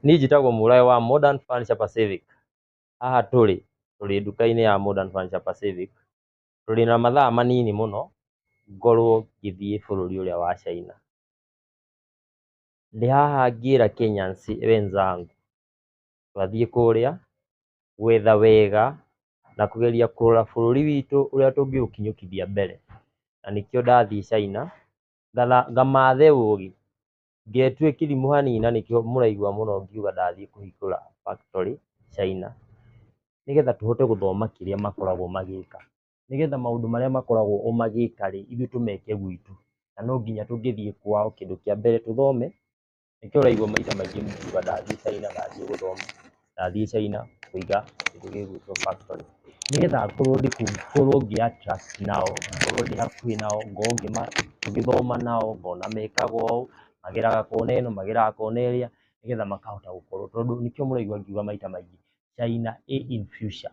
Niĩ njĩtagwo Mũrae wa Modern Furniture Pacific. Haha tũrĩ, tũrĩ nduka-inĩ ya Modern Furniture Pacific. Tũrĩ na mathaa manini mũno ngorwo ngĩthiĩ bũrũri ũrĩa wa China. Ndĩ haha ngĩra Kenyans wenzangu, twathiĩ kũrĩa gwetha wega na kũgeria kũrora bũrũri witũ ũrĩa tũngĩũkinyũkithia mbere. Na nĩkĩo ndathiĩ China, ngamathe ũgĩ, ngetue kĩrimũ hanini na nĩkĩo mũraigua mũno ngiuga ndathiĩ kũhingũra factory China, nĩgetha tũhote gũthoma kĩrĩa makoragwo magĩka, nĩgetha maũndũ marĩa makoragwo o magĩka rĩ, ithuĩ tũmeke gwitũ. Na no nginya tũngĩthiĩ kwao kĩndũ kĩa mbere tũthome, nĩkĩo ũraigua maita maingĩ ngiuga ndathiĩ China ndathiĩ gũthoma, ndathiĩ China kũiga kĩndũ gĩgwĩtwo factory, nĩgetha ngorwo ndĩ kũu, ngorwo ngĩ attract nao, ngorwo ndĩ hakuhĩ nao, ngorwo tũgĩthoma nao, ngona mekaga ũũ, mageraga kona ĩno, mageraga kona ĩrĩa, nĩgetha makahota gũkorwo, tondũ nĩkĩo mũraigua ngiuga maita maingĩ, China ĩ in future.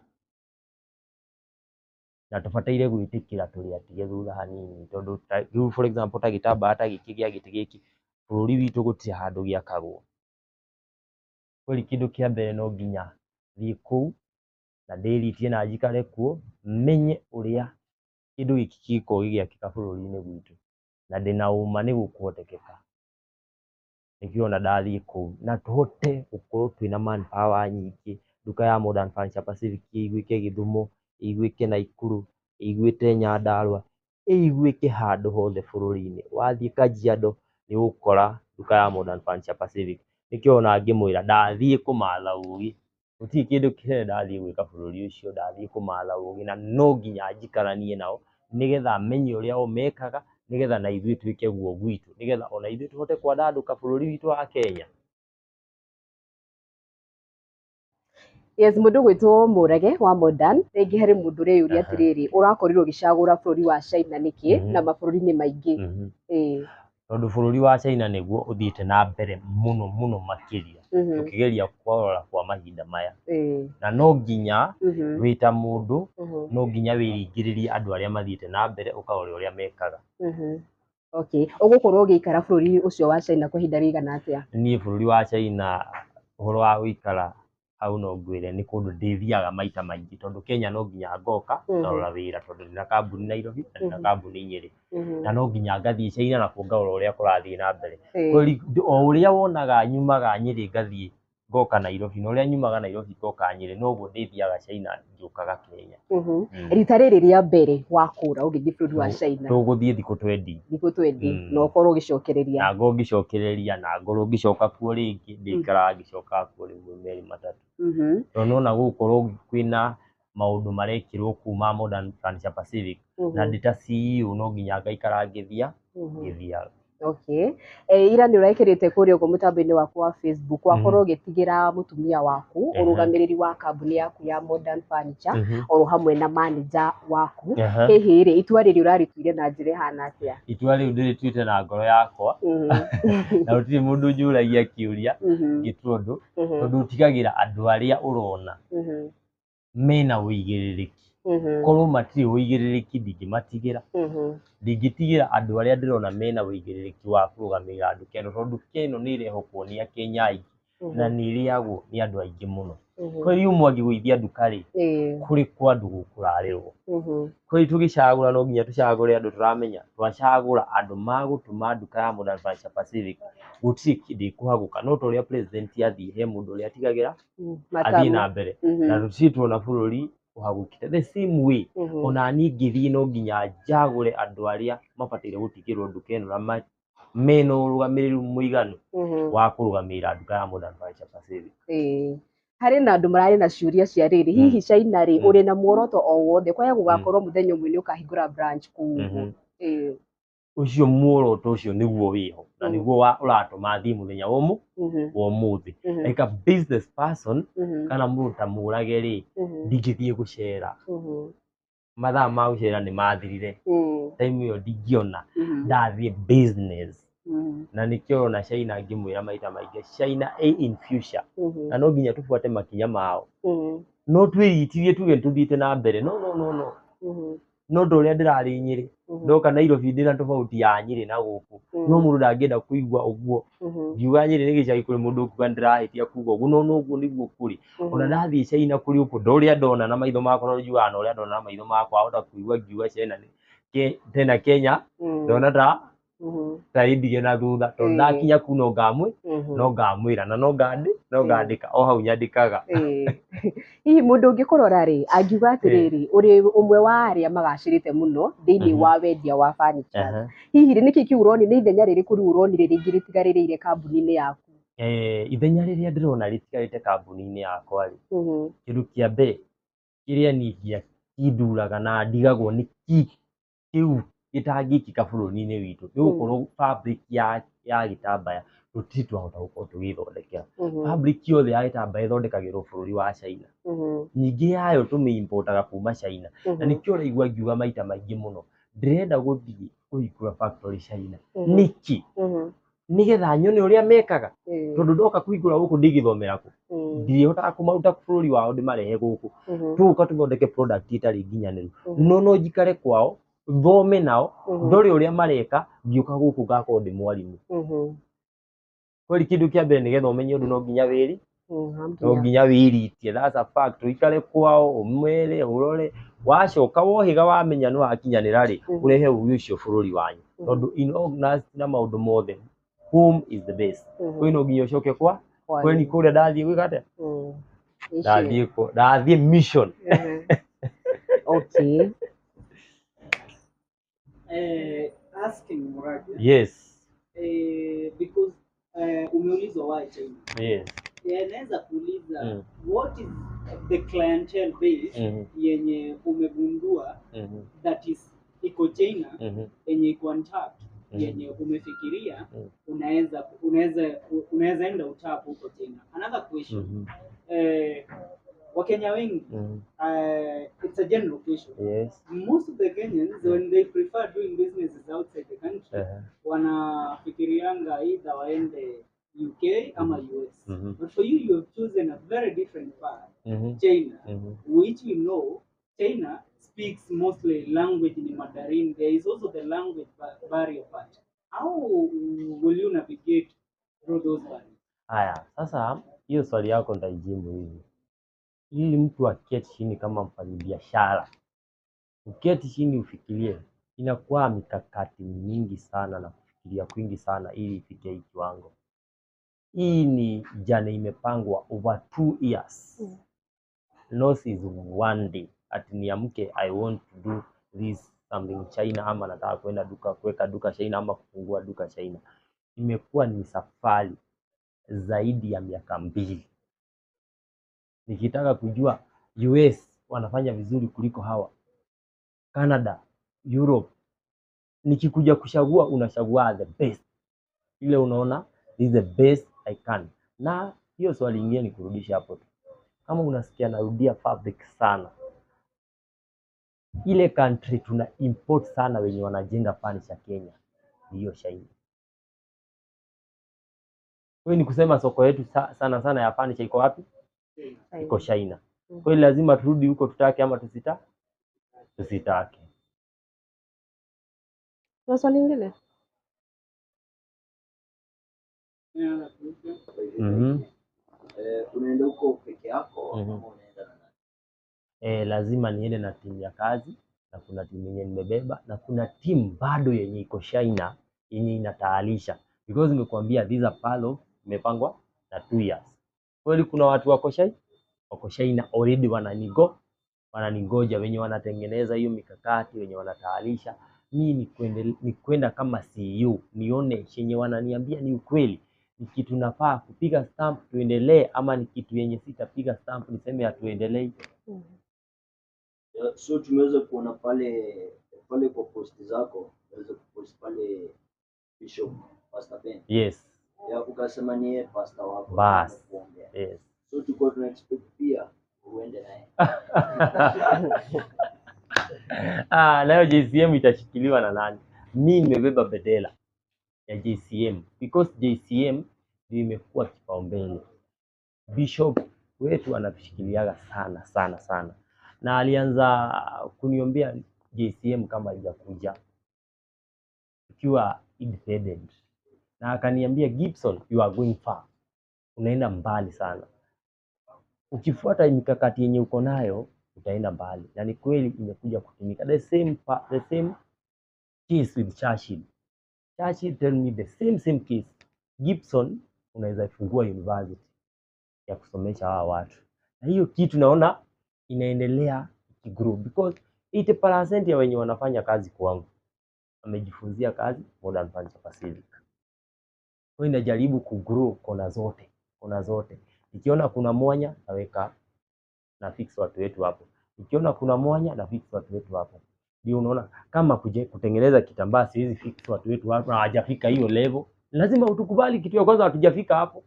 Na tũbataire gwĩtĩkĩra tũrĩ atige thutha hanini, tondũ rĩu for example ta gĩtambaya ta gĩkĩ gĩa gĩtĩ gĩkĩ, bũrũri witũ gũtirĩ handũ gĩakagwo. Kweli kĩndũ kĩa mbere no nginya thiĩ kũu na ndĩritie na njikare kuo, menye ũrĩa kĩndũ gĩkĩ gĩgĩkoragwo gĩgĩakĩka bũrũri-inĩ gwitũ, na ndĩna ũma nĩ gũkũhotekeka. Nĩkĩo ũrona ndathiĩ kũu, na tũhote gũkorwo twĩna manpower nyingĩ, nduka ya Modern Furniture Pacific ĩiguĩke Gĩthumo, ĩiguĩke Naikuru, ĩiguĩke Nyandarũa, ĩiguĩke handũ hothe bũrũri-inĩ. Wathiĩ Kajiado nĩ ũgũkora nduka ya Modern Furniture Pacific. Nĩkĩo ũrona ngĩmwĩra ndathiĩ kũmatha ũgĩ, gũtirĩ kĩndũ kĩnene ndathiĩ gwĩka bũrũri ũcio, ndathiĩ kũmatha ũgĩ na no nginya njikaranie nao, nĩgetha menye ũrĩa o mekaga, nĩgetha na ithuĩ twĩke guo gwitũ, nĩgetha ona ithuĩ tũhote kwandandũka bũrũri witũ wa Kenya. Yes, mũndũ gwĩtwo Mũrage wa Modern, rĩngĩ harĩ mũndũ ũreyũria atĩrĩrĩ, ũrakorirwo ũgĩcagũra bũrũri wa China nĩkĩ na mabũrũri-inĩ maingĩ? Tondũ bũrũri wa China nĩguo ũthiĩte na mbere mũno mũno makĩria, tũkĩgeria kũrora kwa mahinda maya. Na no nginya wĩ ta mũndũ, no nginya wĩringĩrĩrie andũ arĩa mathiĩte na mbere ũkarore ũrĩa mekaga. Okay. Ũgũkorwo ũgĩikara bũrũri ũcio wa China kwa ihinda rĩigana atĩa? Niĩ bũrũri wa China ũhoro wa gũikara hau no ngwĩre nĩ kũndũ ndĩthiaga maita maingĩ, tondũ Kenya no nginya ngoka ngarora wĩra, tondũ ndĩna kambuni Nairobi na ndĩna kambuni Nyĩrĩ, na no nginya ngathiĩ China nakuo ngarora ũrĩa kũrathiĩ na mbere. O ũrĩa wonaga nyumaga Nyĩrĩ ngathiĩ ngoka Nairobi, na ũrĩa nyumaga Nairobi ngoka Nyĩrĩ, noguo ndĩthiaga China ngĩũkaga Kenya. Rita rĩrĩ rĩa mbere wakũra ũgĩthiĩ bũrũri wa China? Tũgũthiĩ thikũ 20. Thikũ 20, na ũkorwo ũgĩcokereria. Na ngorwo ngĩcokereria, na ngorwo ngĩcoka kuo rĩngĩ, ndĩikaraga ngĩcokaga kuo rĩmwe merĩ matatũ. Tondũ nĩwona gũgũkorwo kwĩna maũndũ marekĩrwo kũu ma Modern Furniture Pacific, na ndĩ ta CEO no nginya ngaikara ngĩthiaga. Okay. Ira nĩ ũrekĩrĩte kũrĩa ũguo mũtambo-inĩ waku wa Facebook, wakorwo ũgĩtigĩra mũtumia waku ũrũgamĩrĩri wa kambuni yaku ya Modern Furniture oro hamwe na manager waku. Hihi rĩ, itua rĩrĩ ũrarĩtuire na njĩra ĩhana atĩa? Itua rĩu ndĩrĩtuĩte na ngoro yakwa, na gũtirĩ mũndũ njũragia kĩũria ngĩtua ũndũ, tondũ ũtigagĩra andũ arĩa ũrona mena ũigĩrĩrĩki. Korwo matirĩ ũigĩrĩrĩki ndingĩmatigĩra. Ndingĩtigĩra andũ arĩa ndĩrona mena ũigĩrĩrĩki wa kũrũgamĩrĩra nduka ĩno, tondũ nduka ĩno nĩ ĩrehokwo nĩ Akenya aingĩ na nĩ ĩrĩagwo nĩ andũ aingĩ mũno. Kweli ũmwe angĩgũithia nduka rĩ, kũrĩ kwa andũ gũkũrarĩrwo. Kweli tũgĩcagũra no nginya tũcagũre andũ tũramenya, twacagũra andũ magũtũma nduka ya Modern Furniture Pacific gũtirĩ kĩndũ ĩkũhagũka, no ta ũrĩa president athiĩ he mũndũ ũrĩa atigagĩra athiĩ na mbere, na tũtirĩ tuona bũrũri ũhagũkĩte the same way. Ona niĩ ngĩthiĩ no nginya njagũre andũ arĩa mabataire gũtigĩrwo nduka ĩno na mena ũrũgamĩrĩri mũiganu wa kũrũgamĩrĩra nduka ya Modern Furniture Pacific. Harĩ na andũ mararĩ na ciũria cia rĩrĩ, hihi China rĩ, ũrĩ na muoroto o wothe kwaya gũgakorwo mũthenya ũmwe nĩ ũkahingũra branch kũu ũguo? Ũcio muoroto ũcio nĩguo wĩho na nĩguo ũratũma thiĩ mũthenya wa ũmũthĩ. Like a business person kana mũndũ ta Mũrage rĩ, ndingĩthiĩ gũcera. Mathaa ma gũcera nĩ mathirire. Time ĩyo ndingĩona ndathiĩ business. Na nĩkĩo ũrona China ngĩmwĩra maita maingĩ, China ĩ in future. Na no nginya tũbuate makinya mao. No twĩritirie tuge tũthiĩte na mbere. No, no, no, no. No ta ũrĩa ndĩrarĩ Nyĩrĩ, ndoka Nairobi ndĩna tofauti ya Nyĩrĩ na gũkũ. No mũndũ ndangĩenda kũigua ũguo. Ngiuga Nyĩrĩ nĩ gĩcagi kũrĩ mũndũ ũkuga ndĩrahĩtia kuga ũguo, no noguo nĩguo kũrĩ. Ona ndathiĩ China kũrĩ ũguo, ndũrĩa ndona na maitho makwa, no njugaga na ũrĩa ndona na maitho makwa, wahota kũigua ngiuga China nĩ tena Kenya, ndona ta ta ĩndige na thutha, tondũ ndakinya kuu no ngamwĩ no ngamwĩra na no ngandĩ no ngandĩka o hau nyandĩkaga. Hihi mũndũ ũngĩkũrora rĩ, angiuga atĩrĩrĩ, ũrĩ ũmwe wa arĩa magacĩrĩte mũno thĩinĩ wa wendia wa furniture. Hihi rĩ, nĩkĩ kĩu ũronire, nĩ ithenya rĩrĩkũ rĩu ũronire rĩngĩ rĩtigarĩrĩire kambuni-inĩ yaku? Ithenya rĩrĩa ndĩrona rĩtigarĩte kambuni-inĩ yakwa rĩ, kĩndũ kĩa mbere kĩrĩa niĩ gĩakinduraga na ndigagwo nĩ kĩu gĩtangĩkĩka bũrũri-inĩ witũ nĩ gũkorwo fabric ya gĩtambaya tũtirĩ twahota gũkorwo tũgĩthondekera. Fabric yothe ya gĩtambaya ĩthondekagĩrwo bũrũri wa China. Nyingĩ yayo tũmĩ-importaga kuma China. Na nĩkĩo ũraigua ngiuga maita maingĩ mũno, ndĩrenda gũthiĩ kũhingũra factory China. Nĩkĩ? Nĩgetha nyone ũrĩa mekaga. Tondũ ndoka kũhingũra gũkũ ndingĩthomera kũ. Ndirĩhotaga kũmaruta bũrũri wao ndĩmarehe gũkũ. Tũgũka tũthondeke product ĩtarĩ nginyanĩru. No no njikare kwao, thome nao, ndore ũrĩa mareka, ngĩũka gũkũ ngakorwo ndĩ mwarimũ. Kweli kĩndũ kĩa mbere nĩgetha ũmenye ũndũ no nginya wĩri, no nginya wĩritie, that's a fact. Ũikare kwao, ũmere, ũrore, wacoka wohĩga wamenya nĩ wakinyanĩra rĩ, ũrehe ũgĩ ũcio bũrũri wanyu. Tondũ in all na maũndũ mothe, home is the best. Kwĩ no nginya ũcoke kwa, kweli kũrĩa ndathiĩ gwĩka atĩa? Ndathiĩ kũ, ndathiĩ mission. Okay. Asking Murage. Yes. Because umeulizwa why China. Yes. Naweza kuuliza what is the clientele base yenye umegundua that is iko China yenye iko untapped, yenye umefikiria unaweza enda utap huko China. Another question. Wakenya wengi, it's a general question. Yes. Most of the Kenyans, when they prefer doing businesses outside the country, wanafikirianga either waende UK ama US. But for you, you have chosen a very different path, China, which we know China speaks mostly language in Mandarin. There is also the language barrier part. How will you navigate through those barriers? Haya, sasa hiyo swali yako nitaijibu hivi. Ili mtu aketi chini kama mfanyabiashara, uketi chini ufikirie, inakuwa mikakati mingi sana na kufikiria kwingi sana ili ifike hii kiwango. Hii ni journey imepangwa over 2 years. Loss is one day. Ati niamke I want to do this something China, ama nataka kwenda duka kuweka duka China ama kufungua duka China. Imekuwa ni safari zaidi ya miaka 2. Nikitaka kujua US wanafanya vizuri kuliko hawa, Canada, Europe, nikikuja kuchagua unachagua the best. Ile unaona this is the best I can. Na hiyo swali lingine ni kurudisha hapo tu. Kama unasikia narudia fabric sana, ile country tuna import sana wenye wanajenga furniture Kenya ni hiyo China. Kwa hiyo ni kusema soko yetu sana sana ya furniture iko wapi? Iko China. Kwa hiyo lazima turudi huko, tutake ama tusitake. Na swali lingine? Unaenda huko peke yako ama unaenda na nani? Lazima niende na timu ya kazi, na kuna timu yenye nimebeba na kuna timu bado yenye iko China yenye inatayarisha, because nimekuambia these are part of imepangwa na 2 years. Kweli kuna watu wako China, wako China already wananingoja, wenye wanatengeneza hiyo mikakati, wenye wanatayarisha. Mimi ni kwenda kama CEO nione chenye wananiambia ni ukweli, ni kitu nafaa kupiga stamp tuendelee, ama ni kitu yenye sitapiga stamp niseme hatuendelei. So tumeweza kuona pale pale kwa post zako, unaweza kupost pale Bishop Pastor Ben. Yes. Ya ukasema ni yeye pastor wako. Bas. Yes. So tulikuwa tuna expect pia uende naye. Nayo JCM itashikiliwa na nani? Mimi nimebeba bendera ya JCM because JCM ndio imekuwa kipaumbele. Bishop wetu anatushikiliaga sana sana sana, na alianza kuniombea JCM kama haijakuja, tukiwa independent, na akaniambia Gibson, you are going far, unaenda mbali sana, ukifuata mikakati yenye uko nayo utaenda mbali, na ni kweli imekuja kutumika. The same case with Churchill. Churchill tell me the same case. Gibson, unaweza ifungua university ya kusomesha hawa watu, na hiyo kitu naona inaendelea ikigrow because 80% ya wenye wanafanya kazi kwangu wamejifunzia kazi Modern Furniture Pacific. Kwa hiyo inajaribu kugrow kona zote, kona zote. Nikiona kuna mwanya naweka na fix watu wetu hapo, nikiona kuna mwanya na fix watu wetu hapo. Ndio unaona kama kutengeneza kitambaa siwezi fix watu wetu hapo, hawajafika hiyo level. Lazima utukubali, kitu ya kwanza hatujafika hapo,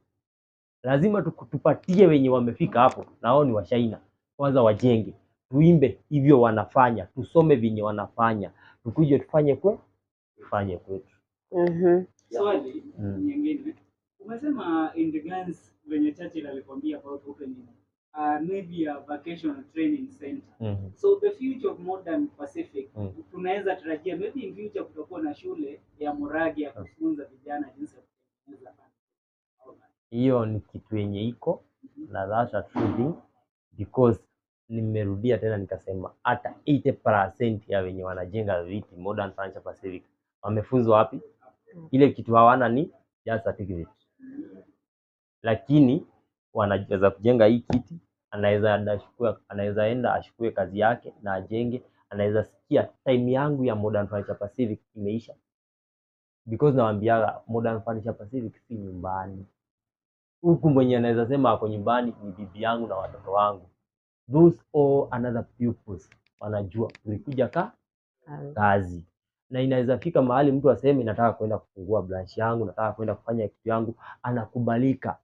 lazima tupatie wenye wamefika hapo, na hao ni Washaina kwanza, wajenge, tuimbe hivyo wanafanya, tusome venye wanafanya, tukuje tufanye tufanye kwetu. Swali nyingine, umesema in regards venye Churchill alikwambia about opening maybe a vocational training center. So the future of Modern Pacific, tunaweza tarajia maybe in future kutakuwa na shule ya Murage ya kufunza vijana jinsi ya kutengeneza furniture. Hiyo ni kitu yenye iko na that's a true thing because nimerudia tena nikasema hata 80% ya wenye wanajenga viti Modern Furniture Pacific wamefunzwa wapi? Ile kitu hawana ni just certificate, lakini wanaweza kujenga hii kiti, anaweza enda ashukue kazi yake na ajenge, anaweza sikia time yangu ya Modern Furniture Pacific imeisha, because nawaambiaga Modern Furniture Pacific si nyumbani. Huku mwenye anaweza sema ako nyumbani ni bibi yangu na watoto wangu, those all another pupils wanajua tulikuja kazi, na inaweza fika mahali mtu aseme nataka kwenda kufungua branch yangu, nataka kwenda kufanya kitu yangu, anakubalika.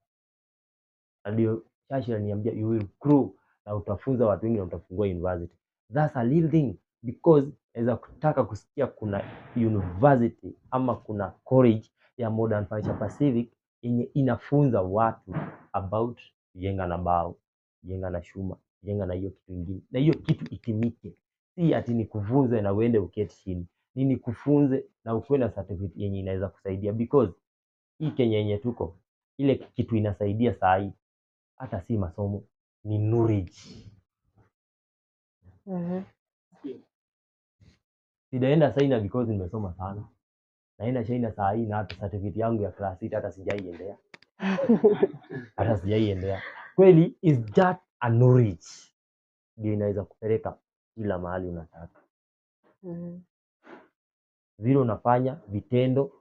Na ndio Churchill aliniambia you will grow na utafunza watu wengi na utafungua university. That's a real thing because naweza kutaka kusikia kuna university ama kuna college ya Modern Furniture Pacific yenye inafunza watu about kujenga na mbao, kujenga na chuma, kujenga na hiyo kitu ingine, na hiyo kitu itimike, si ati nikufunze na uende uketi chini, ni nikufunze na ukuwe na certificate yenye inaweza kusaidia because hii Kenya yenye tuko, ile kitu inasaidia saa hii hata si masomo, ni knowledge. Sijaenda China because nimesoma sana. Naenda China saa hii na hata certificate yangu ya class 6 hata sijaiendea. Hata sijaiendea. Kweli is that a knowledge ndio inaweza kupeleka kila mahali unataka. Vile unafanya vitendo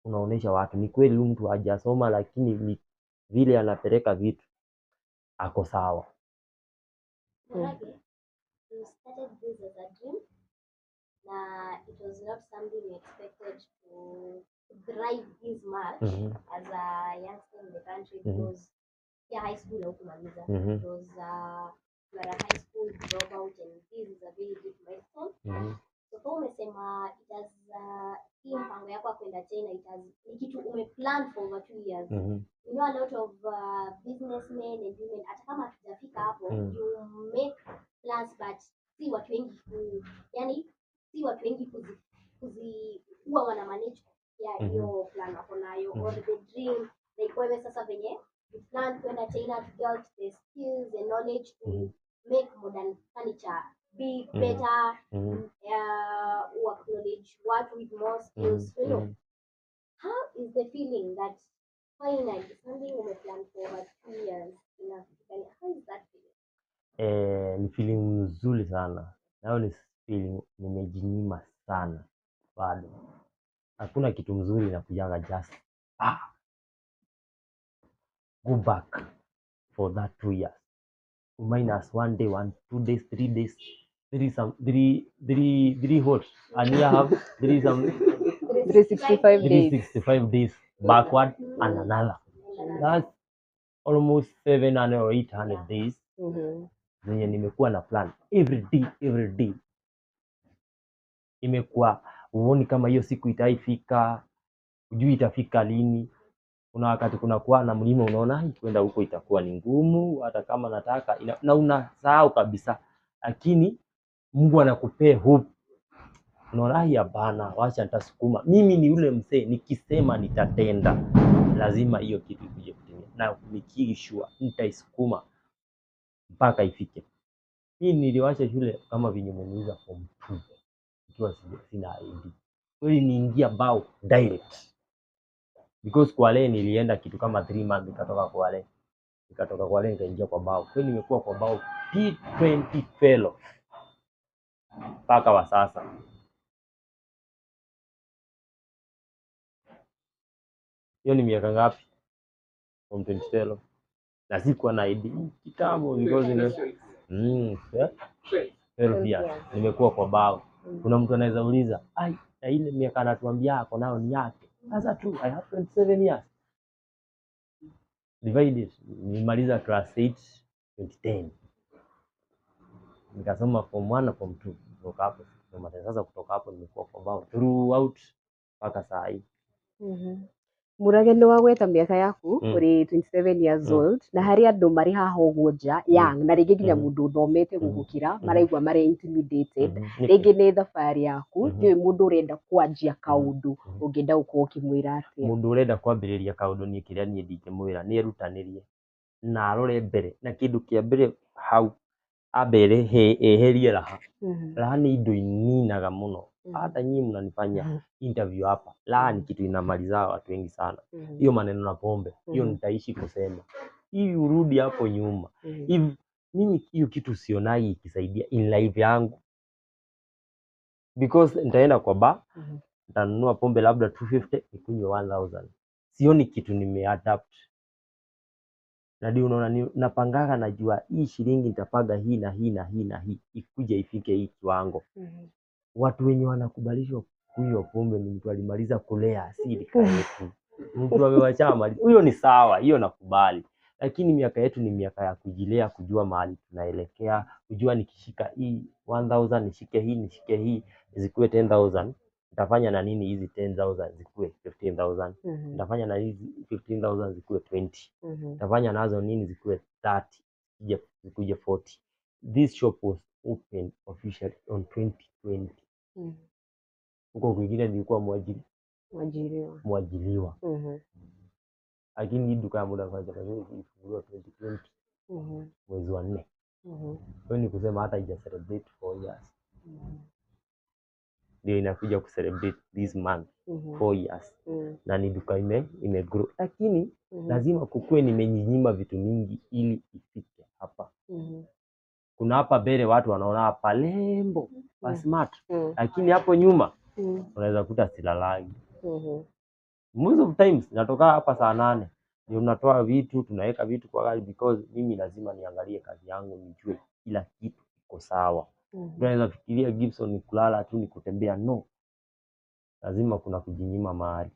unaonesha watu ni kweli huyu mtu hajasoma, lakini ni vile anapeleka vitu ako sawa. Murage, you started this as a dream. Na it was not something you expected to thrive this much as a youngster in the country because yeah, high school haukumaliza. It was you are a high school dropout and this is a very big milestone. So kama umesema it has hii mpango yako ya kwenda China it has ni kitu umeplan for over 2 years. You know a lot of businessmen and women, hata kama hatujafika hapo, you make plans but si watu wengi yani si watu wengi kuzi huwa wana manage ya hiyo plan wako nayo or the dream, like wewe sasa venye you plan kwenda China to get the skills and knowledge to make modern furniture big, better, acknowledge watu with more skills, you know. How is the feeling that finally something umeplan for over 2 years inafika? How is that feeling? Eh, ni feeling mzuri sana. Nayo ni feeling nimejinyima sana bado. Hakuna kitu mzuri inakujaga just go back for that 2 years minus one day, one, 2 days, 3 days, three some three three three what and year have three some 365 days. 365 days backward and another. That's almost 700 or 800 days zenye nimekuwa na plan every day, every day. Imekuwa huoni kama hiyo siku itaifika, hujui itafika lini. Kuna wakati kunakuwa na mlima, unaona "Ai, kwenda huko itakuwa ni ngumu, hata kama nataka na unasahau kabisa, lakini Mungu anakupea hope. Unaona, "Ai, hapana, wacha nitasukuma. Mimi ni yule msee, nikisema nitatenda, lazima hiyo kitu ikuje kutimia, na nikishua nitaisukuma mpaka ifike. Hii niliwacha shule kama venye umeniuliza form 2 nikiwa sina ID. Kweli niingia bao direct because Kwale nilienda kitu kama 3 months, nikatoka Kwale, nikatoka Kwale nikaingia kwa bao. Kweli nimekuwa kwa bao P20 fellow mpaka wa sasa. Hiyo ni miaka ngapi? From 2012 na sikuwa na ID kitambo because yeah? 12 years nimekuwa kwa bao. Kuna mtu anaweza uliza, ai, na ile miaka anatuambia ako nayo ni yake. Sasa tu I have 27 years. Divide it. Nilimaliza class 8 2010. Nikasoma form 1 na form 2. Kutoka hapo sikusoma tena. Sasa kutoka hapo nimekuwa kwa bao throughout mpaka saa hii. Murage nĩ wagweta mĩaka yaku, ũrĩ 27 years old, na harĩ andũ marĩ haha ũguo nja young, na rĩngĩ nginya mũndũ ũthomete gũgũkĩra, maraigua marĩ intimidated. Rĩngĩ nĩ thabarĩ yaku, ndiũĩ mũndũ ũrenda kwanjia kaũndũ, ũngĩenda gũkorwo ũkĩmwĩra atĩa? Mũndũ ũrenda kwambĩrĩria kaũndũ, niĩ kĩrĩa niĩ ndingĩmwĩra nĩ erutanĩrie na arore mbere, na kĩndũ kĩa mbere hau ambe eherie raha. Raha nĩ indo ininaga mũno. Hata nyinyi mnanifanya interview hapa, raha ni kitu inamaliza watu wengi sana. Hiyo maneno na pombe hiyo, nitaishi kusema ili urudi hapo nyuma. If mimi hiyo kitu sionagi ikisaidia in life yangu, because nitaenda kwa bar, nitanunua pombe labda 250, nikunywe 1000, sioni kitu nimeadapt. Na ndio unaona napangaga, najua hii shilingi nitapaga hii na hii na hii na hii ikuje ifike hii kiwango. Watu wenye wanakubalishwa kunywa pombe ni mtu alimaliza kulea, si rika yetu. Mtu amewachama maliza, huyo ni sawa, hiyo nakubali. Lakini miaka yetu ni miaka ya kujilea, kujua mahali tunaelekea, kujua nikishika hii 1000, nishike hii, nishike hii, zikuwe 10,000, nitafanya na nini hizi 10,000 zikuwe 15,000? Nitafanya na hizi 15,000 zikuwe 20? Nitafanya nazo nini zikuwe 30, zikuje 40? This shop was opened officially on 2020. Huko kwingine nilikuwa mwajiri, Mwajiriwa. Mwajiriwa. Lakini hii duka ya Modern Furniture ilifunguliwa 2020 mwezi wa 4. Kwa hiyo ni kusema hata haija celebrate 4 years. Ndio inakuja kucelebrate this month 4 years. Na ni duka ime grow. Lakini lazima kukue nimejinyima vitu mingi ili ifike hapa. Kuna hapa mbele watu wanaona hapa lembo pa smart. Lakini hapo nyuma unaweza kuta silalagi. Most of times natoka hapa saa 8. Ndio natoa vitu, tunaweka vitu kwa gari because mimi lazima niangalie kazi yangu, nijue kila kitu iko sawa. Unaweza fikiria Gibson ni kulala tu, ni kutembea. No. Lazima kuna kujinyima mahali.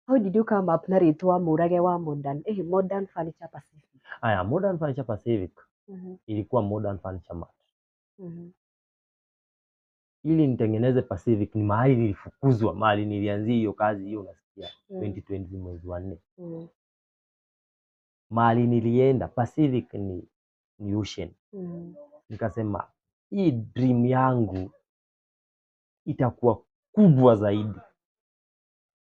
How did you come up na rĩtwa Mũrage wa Modern Furniture Pacific? Aya, Modern Furniture Pacific ilikuwa Modern Furniture Mart. Ili nitengeneze Pacific ni mahali nilifukuzwa, mahali nilianzia hiyo kazi hiyo, unasikia, 2020 mwezi wa 4. Mahali nilienda Pacific ni ocean. Nikasema hii dream yangu itakuwa kubwa zaidi,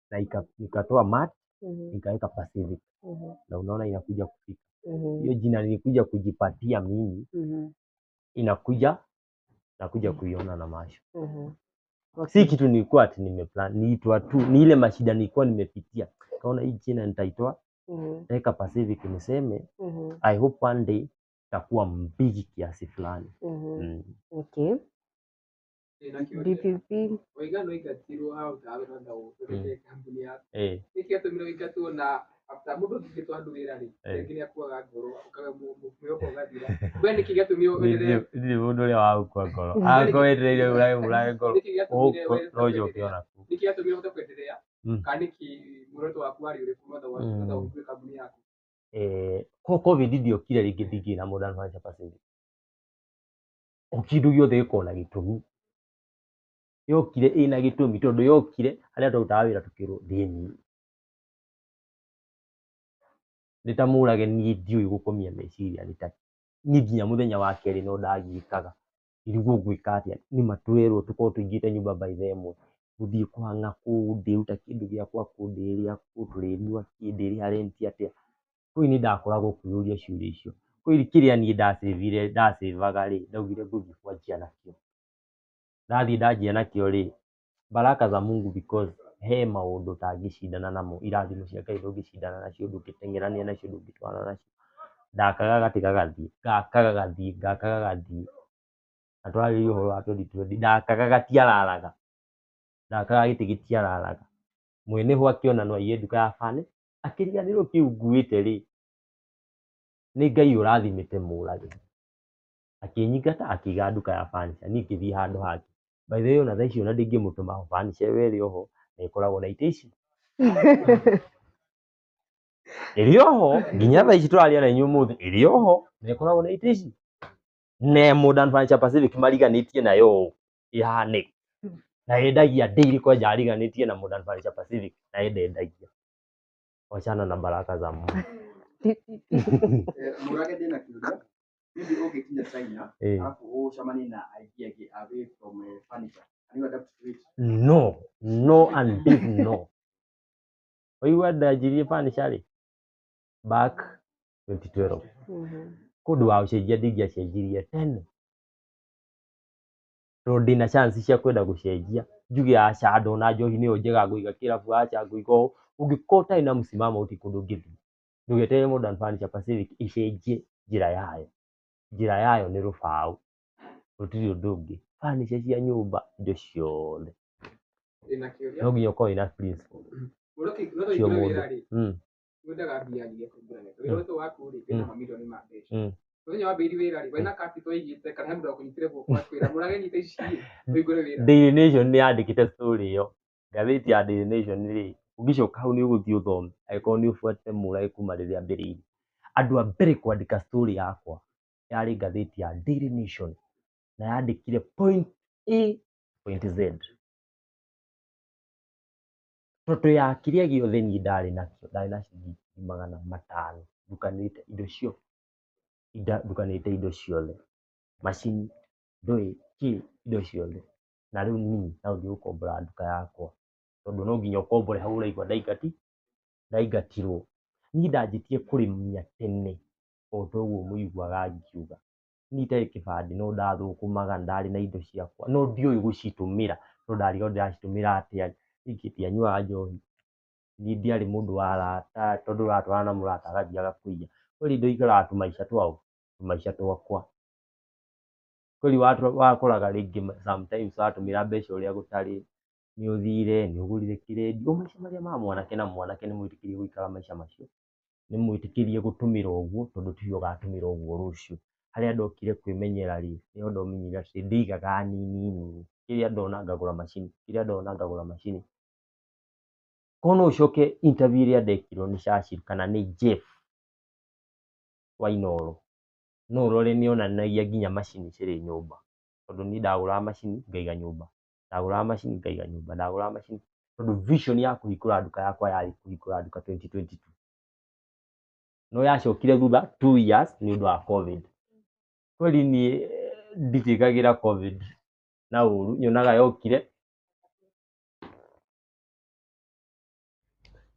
na nikatoa mat, nikaweka Pacific, na unaona inakuja kufika. Hiyo jina nilikuja kujipatia mimi, inakuja nakuja kuiona na macho. Si kitu nilikuwa ati nimeplan, niitwa tu, ni ile mashida nilikuwa nimepitia. Kaona hii jina nitaitoa, nitaweka Pacific, niseme I hope one day itakuwa mbigi kiasi fulani. Okay. DPP. Waiga no ingatirwo hau tawe rwanda ũthondeke kambuni yaku. Nĩkĩ gĩatũmire ũingatwo, na after mũndũ angĩtwo handũ wĩra rĩ, rĩngĩ nĩ akuaga ngoro, ũkaga mwĩhoko ũgathira? We nĩkĩ gĩatũmire ũenderee? Ndirĩ mũndũ ũrĩa wagũkua ngoro. Angĩkorwo wetereire ũrage mũrage ngoro, Nĩkĩ gĩatũmire no ũcoke ona kũu. Nĩkĩ gĩatũmire ũhote kwenderea, kana nĩkĩ muoroto waku warĩ ũrĩkũ mwetha ũhingũre kambuni yaku? Ko COVID ndiokire rĩngĩ ndingĩ na Modern Furniture Pacific. O kĩndũ gĩothe gĩkoragwo na gĩtũmi. Yokire ĩna gĩtũmi tondũ yokire harĩa twarutaga wĩra tũkĩrwo thiĩ. Nĩ ta Mũrage, niĩ ndiũĩ gũkomia meciria, nĩ ta niĩ nginya mũthenya wa kerĩ no ndagiĩkaga. Ndirigwo ngwĩka atĩa, nĩma tũrerwo tũkorwo tũingĩrĩte nyũmba by thaa ĩmwe, ngũthiĩ kũhang'a kũu, ndĩruta kĩndũ gĩakwa kũ, ndĩrĩa kũ, tũrĩnyua kĩ, ndĩrĩha rent atĩa. Kweli nĩ ndakoragwo kwĩyũria ciũria icio. Kweli kĩrĩa niĩ ndacĩvire, ndacĩvaga rĩ, ndaugire ngũthiĩ kwanjia nakĩo. Ndathiĩ ndanjia nakĩo rĩ, baraka za Mungu because he maũndũ ũtangĩcindana namo, irathimo cia Ngai ndũngĩcindana nacio, ndũngĩteng'erania nacio, ndũngĩtwarana nacio. Ndakaga gatĩ gagathiĩ, ngaka gagathiĩ, ngaka gagathiĩ. Na tũrarĩrĩria ũhoro wa 2020, ndakaga gatiararaga, ndakaga gĩtĩ gĩtiararaga. Mwene ho akĩona no aiye nduka ya bani, akĩriganĩrwo kĩu nguĩte rĩ, nĩ Ngai ũrathimĩte Mũrage. Akĩnyingata akĩiga nduka ya furniture, niĩ ngĩthiĩ handũ hangĩ. By the way ona thaa ici ona ndingĩmũtũma ho, furniture ĩyo ĩrĩ oho na ĩkoragwo na itĩ ici. Ĩrĩ oho nginya thaa ici tũraria na inyuĩ ũmũthĩ, ĩrĩ oho na ĩkoragwo na itĩ ici. Na Modern Furniture Pacific mariganĩtie nayo ũũ ĩhane. Na yendagia daily kwanja ariganĩtie na Modern Furniture Pacific na yendagia. Wachana na baraka za Mungu. Mũrage ndĩna kĩũria. Maybe ũngĩkinya China, alafu ũcemanie na aingĩ angĩ away from furniture. Can you adapt to it? No, no and big no. Waigua ndanjirie furniture rĩ? Back 2012. Kũndũ wa ũcenjia ndingĩacenjirie tene. Tondũ ndĩna chance cia kwenda gũcenjia. Njuge aca ndona njohi nĩyo njega ngũiga kĩrabu, aca ngũiga ũũ. Ũngĩkorwo ũtarĩ na msimamo gũtirĩ kũndũ ũngĩthiĩ. Ndũgeterere Modern Furniture Pacific ĩcenjie njĩra yayo. Njĩra yayo nĩ rũbaũ. Gũtirĩ ũndũ ũngĩ. Furniture cia nyũmba, indo ciothe. Ndĩna kĩũria. No nginya ũkorwo wĩna principle Mũndũ cio ũkĩingĩra mũndũ. wĩra rĩ, wendaga mbia nyingĩ kũingĩra nĩkũ? Wĩra ũcio waku rĩ, wĩna mamirioni ma mbeca. Mũthenya wambĩrĩirie wĩra rĩ, wena capital ĩigĩte kana he mũndũ wakũnyitire guoko akwĩra Mũrage nyita ici rĩ, ũhingũre wĩra. Daily Nation nĩ yandĩkĩte story ĩyo. Ngathĩti ya Daily Nation rĩ, ũngĩcoka hau nĩ ũgũthiĩ ũthome, angĩkorwo nĩ ũbuatĩte Mũrage kuma rĩrĩa ambĩrĩirie. Andũ a mbere kwandĩka story yakwa yarĩ ngathĩti ya Daily Nation na yandĩkire point A point Z. Tondũ ya kĩrĩa gĩothe niĩ ndarĩ nakĩo, ndarĩ na ciringi ngiri magana matano ndukanĩte indo cio, ndukanĩte indo ciothe, macini, ndũĩ, kĩ, indo ciothe. Na rĩu niĩ no thiĩ gũkombora nduka yakwa, tondũ no nginya ũkombore hau ũraigua ndaingatirwo. Niĩ ndanjĩtie kũrĩmia tene o ta ũguo mũiguaga ngiuga. Niĩ itarĩ kĩbandĩ no ndathũkũmaga, ndarĩ na indo ciakwa, no ndiũĩ gũcitũmĩra, tondũ ndarigagwo ndĩracitũmĩra atĩa. Ningĩ ndianyuaga njohi, niĩ ndiarĩ mũndũ wa arata, tondũ ũratwarana na mũrata agathiĩ agakũiya. Kweli ndaikaraga tũmaica twaũ, tũmaica twakwa. Kweli wakoraga rĩngĩ sometimes watũmĩra mbeca ũrĩa gũtarĩ, nĩ ũthire, nĩ ũgũrire kĩrendio, o maica marĩa ma mwanake na mwanake nĩ mwĩtĩkĩrie gũikara maica macio, nĩ mwĩtĩkĩrie gũtũmĩra ũguo, tondũ tiwe ũgatũmĩra ũguo rũciũ. Harĩa ndokire kwĩmenyera rĩ, nĩho ndomenyire atĩ ndĩigaga nini nini, kĩrĩa ndona ngagũra macini, kĩrĩa ndona ngagũra macini. Korwo no ũcoke interview ĩrĩa ndekirwo nĩ Churchill kana nĩ Jeff wa Inooro, no ũrore nĩ onanagia nginya macini cirĩ nyũmba, tondũ niĩ ndagũraga macini ngaiga nyũmba, ndagũraga macini ngaiga nyũmba, ndagũraga macini, tondũ vision ya kũhingũra nduka yakwa yarĩ kũhingũra nduka 2022. No yacokire thutha 2 years nĩ ũndũ wa COVID. Kweli niĩ nditĩkagĩra COVID na ũru, nyonaga yokire.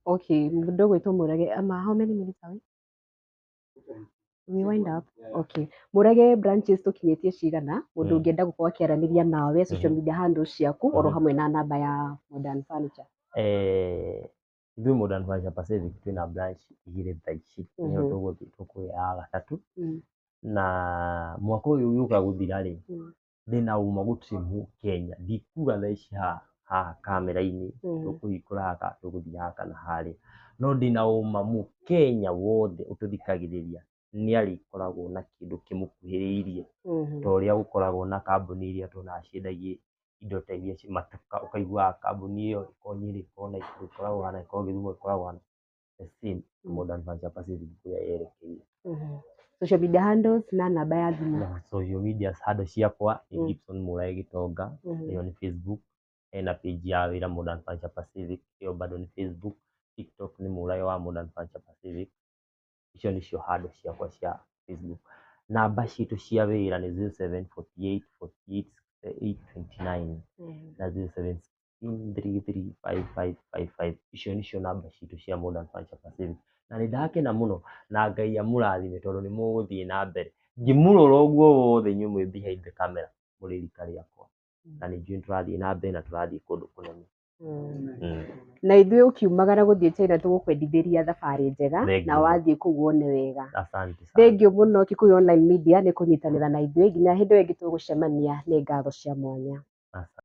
Okay, mũndũ ũgwĩtwo Mũrage, ama how many minutes are we? We wind up. Okay. Mũrage branches tũkinyĩtie cigana, mũndũ ũngĩenda gũkorwo akĩaranĩria nawe social media handles ciaku oro hamwe na namba ya Modern Furniture. Ithuĩ Modern Furniture Pacific twĩna branch igĩrĩ thaa ici, nĩyo tũgũthiĩ tũkũgĩa ya gatatũ. Na mwaka ũyũ ũgĩũka gũthira rĩ, ndĩna ũma gũtirĩ mũkenya, ndikuga thaa ici haha kamera-inĩ tũkũhingũra haha tũgũthiĩ haha kana harĩa, no ndĩna ũma mũkenya wothe ũtũthikagĩrĩria nĩ arĩkoragwo na kĩndũ kĩmũkuhĩrĩirie, ta ũrĩa gũkoragwo na kambuni iria tuonaga ciendagia indo ta iria ci matuka, ũkaiguaga kambuni ĩyo ĩkoragwo Nyĩrĩ, ĩkoragwo Naikuru, ĩkoragwo hana, ĩkoragwo Gĩthumo, ĩkoragwo hana. The same Modern Furniture Pacific kũrĩa yerekeire. Social media handles na namba ya thimũ. Na social media handle ciakwa nĩ Gibson Mũrage Gĩtonga, ĩyo nĩ Facebook, hena page ya wĩra Modern Furniture Pacific, ĩyo bado nĩ Facebook, TikTok nĩ Mũrage wa Modern Furniture Pacific. Icio nĩcio handle ciakwa cia Facebook. Namba citũ cia wĩra nĩ 0748 48 68 29 na 0716335555. Icio nĩcio namba citũ cia Modern Furniture Pacific. Na nĩ ndakena mũno na Ngai amũrathime tondũ nĩ mũgũthiĩ na mbere. Ngĩmũrora ũguo wothe inyuĩ mwĩ behind the camera mũrĩ rika rĩakwa. Na nĩ njũĩ nĩ tũrathiĩ na mbere na tũrathiĩ kũndũ kũnene. Na ithuĩ ũkiumagara gũthiĩ China tũgũkwendithĩria thabarĩ njega na wathiĩ kũu wone wega. Asante sana. Thengiũ mũno Kikuyu Online Media nĩ kũnyitanĩra na ithuĩ nginya hĩndĩ ĩyo ĩngĩ tũgũcemania, nĩ ngatho cia mwanya. Asante.